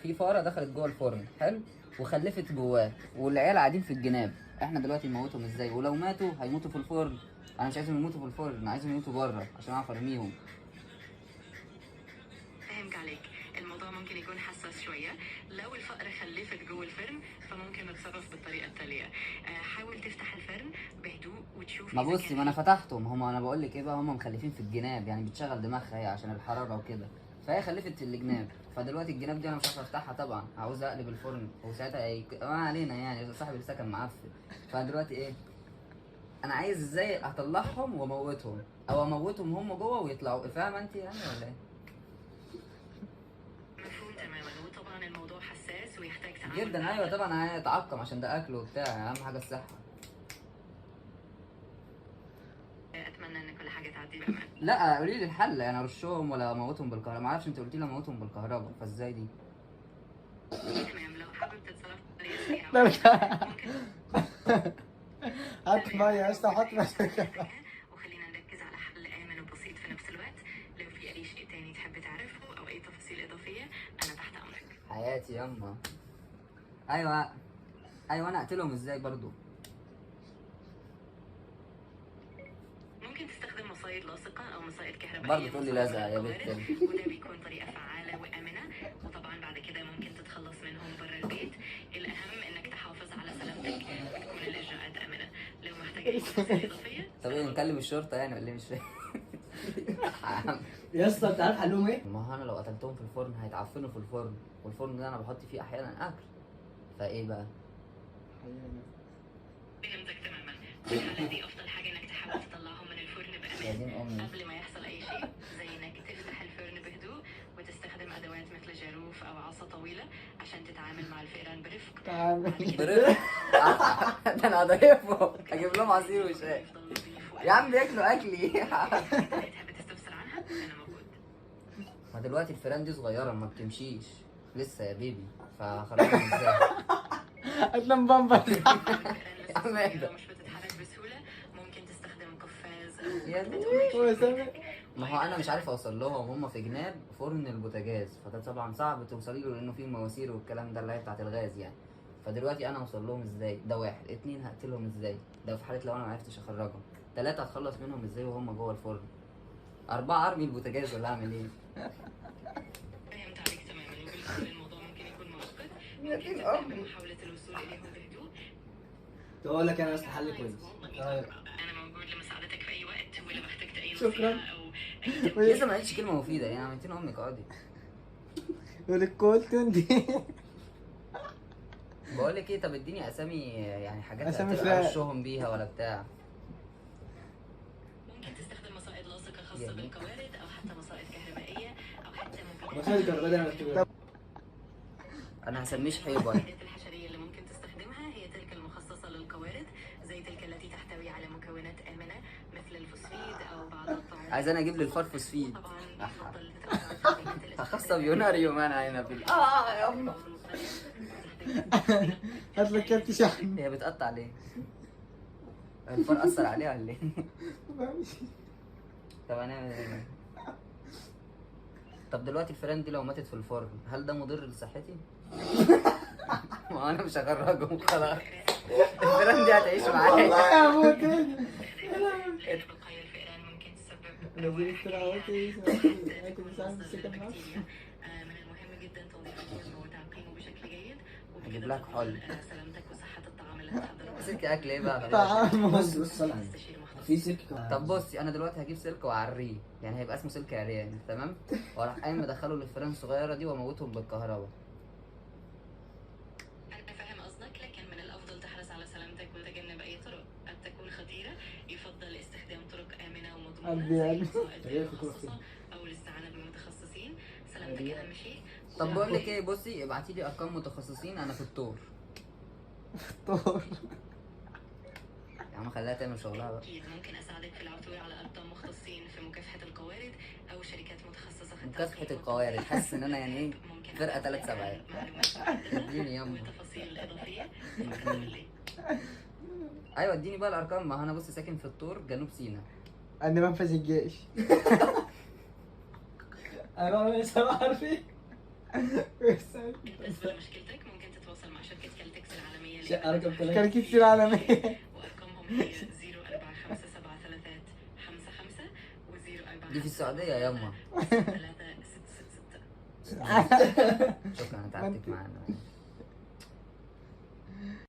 في فاره دخلت جوه الفرن، حلو، وخلفت جواه، والعيال قاعدين في الجناب. احنا دلوقتي نموتهم ازاي؟ ولو ماتوا هيموتوا في الفرن. انا مش عايزهم يموتوا في الفرن، انا عايزهم يموتوا بره عشان اعرف ارميهم. فهمت عليك. الموضوع ممكن يكون حساس شوية. لو الفأرة خلفت جوه الفرن فممكن نتصرف بالطريقة التالية. حاول تفتح الفرن بهدوء وتشوف ما إذا بصي، كان ما انا في فتحتهم. هما انا بقول لك ايه بقى، هما مخلفين في الجناب، يعني بتشغل دماغها هي عشان الحرارة وكده، فهي خلفت في الجناب. فدلوقتي الجناب دي انا مش عارف افتحها طبعا، عاوز اقلب الفرن وساعتها ما علينا، يعني صاحب السكن معفن. فدلوقتي ايه، انا عايز ازاي اطلعهم واموتهم، او اموتهم هم جوه ويطلعوا، فاهمه انت يعني ولا ايه؟ مفهوم تماما، وطبعا الموضوع حساس ويحتاج تعامل جدا. مع ايوه طبعا هيتعقم عشان ده اكل وبتاع، اهم حاجة الصحة. اتمنى ان كل حاجة تعدي بامان. لا قولي لي الحل، يعني ارشهم ولا اموتهم بالكهرباء؟ ما اعرفش، انت قلتي لي اموتهم بالكهرباء، فازاي دي؟ تمام، لو حابب تتصرف بطريقة سريعة لا لا. ممكن حط مية يا اسطى، حط مية. وخلينا نركز على حل آمن وبسيط في نفس الوقت. لو في أي شيء تاني تحب تعرفه أو أي تفاصيل إضافية أنا تحت أمرك. حياتي يما. ايوه ايوه، انا اقتلهم ازاي برضو؟ ممكن تستخدم مصايد لاصقة أو مصايد كهربائية برضو تقول لي مصممة لزقة يا للقوارض، بنت. وده بيكون طريقة فعالة وآمنة، وطبعا بعد كده ممكن تتخلص منهم برا البيت. الأهم إنك تحافظ على سلامتك وتكون الإجراءات آمنة. لو محتاج أي تفاصيل إضافية طب ايه، نكلم الشرطة يعني ولا ايه؟ مش فاهم. يا اسطى انت عارف حلهم ايه؟ ما هو انا لو قتلتهم في الفرن هيتعفنوا في الفرن، والفرن ده انا بحط فيه احيانا اكل، فايه بقى؟ فهمتك تماما. في الحالة دي أفضل حاجة إنك تحاول تطلعهم من الفرن يا بأمان دين امي. قبل ما يحصل أي شيء، زي إنك تفتح الفرن بهدوء وتستخدم أدوات مثل جاروف أو عصا طويلة عشان تتعامل مع الفئران برفق. تعال. بعد كده برفق؟ ده انا هضيفهم، اجيب لهم عصير وشاي. يفضل نظيف يا عم بياكلوا اكلي. تحب تستفسر عنها أنا موجود. ما دلوقتي الفيران دي صغيرة ما بتمشيش لسه يا بيبي، فخرجهم ازاي؟ هات لهم بامبر. الفئران لسه يا عم اهدى. صغيرة ومش بتتحرك بسهولة، ممكن تستخدم قفاز أو يا قطعة قماش هو في سامع. بيتك. ما هو انا مش عارف اوصل لهم، هم في جناب فرن البوتاجاز، فده طبعا صعب توصلي له لانه فيه مواسير والكلام ده اللي هي بتاعت الغاز يعني. فدلوقتي انا اوصل لهم ازاي؟ ده واحد. اتنين، هقتلهم ازاي؟ ده في حاله لو انا ما عرفتش اخرجهم. تلاتة، هتخلص منهم ازاي وهم جوه الفرن؟ أربعة، أرمي البوتاجاز ولا أعمل إيه؟ فهمت عليك تماما، وبالفعل الموضوع ممكن يكون معقد. يا ممكن دين تبدأ أمي. بمحاولة الوصول إليهم بهدوء. طب اقول لك انا يا اسطى حل كويس. أنا موجود لمساعدتك في أي وقت، ولو احتجت أي شكراً. نصيحة أو أي لسه ما قالتش كلمة مفيدة يعني، عملتين أمك اقعدي. يقول لك كول تندي. بقول لك إيه، طب اديني أسامي يعني حاجات أسامي أقتل فراخ. أرشهم بيها ولا بتاع. ممكن تستخدم مصائد لاصقة خاصة يعني. بالقوارض أو حتى مصائد كهربائية أو حتى مبيدات. مصايد الكهربائية ده انا بكتبها. أنا هسميه شحيبر. المبيدات الحشرية اللي ممكن تستخدمها هي تلك المخصصة للقوارض، زي تلك التي تحتوي على مكونات آمنة مثل الفوسفيد أو بعض الطعام. عايز أنا أجيب للفار فوسفيد. طبعا يفضل تتابع هخصب يوناريوم أنا هنا في آه يا أمه. هات لك كارت شحن. هي بتقطع ليه؟ الفار أثر عليها ولا إيه؟ طب هنعمل إيه؟ طب دلوقتي الفيران دي لو ماتت في الفرن هل ده مضر لصحتي؟ ما انا مش هخرجهم خلاص، الفيران دي هتعيش معايا. والله يا موت. بقايا الفئران ممكن تسبب نزلت روائح طلعت كريهة ايه وحتى اكل تكون ساعة مصدر السكن معاه. للبكتيريا. من المهم جدا تنظيف الفرن وتعقيمه بشكل جيد، هجيب وبكده لك تضمن حل. سلامتك وصحة الطعام اللي هتحضره. سلك اكل ايه بقى؟ طعام. بص بص صلح استشير مختص. في سلك. طب بصي، انا دلوقتي هجيب سلك واعريه، يعني هيبقى اسمه سلك عريان، تمام؟ واروح قايم مدخله للفيران الصغيرة دي واموتهم بالكهرباء. أنا فاهم قصدك، لكن من الأفضل تحرص على سلامتك وتجنب أي طرق قد تكون خطيرة. يفضل استخدام طرق آمنة ومضمونة قلبي زي قلبي. المصائد طريقة في كل المخصصة أو الاستعانة بمتخصصين. سلامتك أهم شيء. طب بقول لك ايه، بصي ابعتي لي ارقام متخصصين، انا في الطور. طور. يا عم خليها تعمل شغلها بقى. أكيد ممكن أساعدك في العثور على أرقام مختصين في مكافحة القوارض أو شركات متخصصة في مكافحة التعقيم القوارض، والتنظيف. حاسس ان انا يعني ايه، ممكن فرقة أبعت تلات لك سبعات. معلومات محددة اديني يلا. وتفاصيل إضافية. قول لي. ايوه اديني بقى الارقام، ما انا بص ساكن في الطور جنوب سيناء. عند منفذ الجيش. انا بعمل لسه ما عارف ايه. بالنسبة لمشكلتك ممكن تتواصل مع شركة كالتكس العالمية شقة رقم 3. كراكيب العالمية. وأرقامهم هي 0457 55 و 04 دي في السعودية يا يما. 3666. شكرا، انا تعبتك معانا.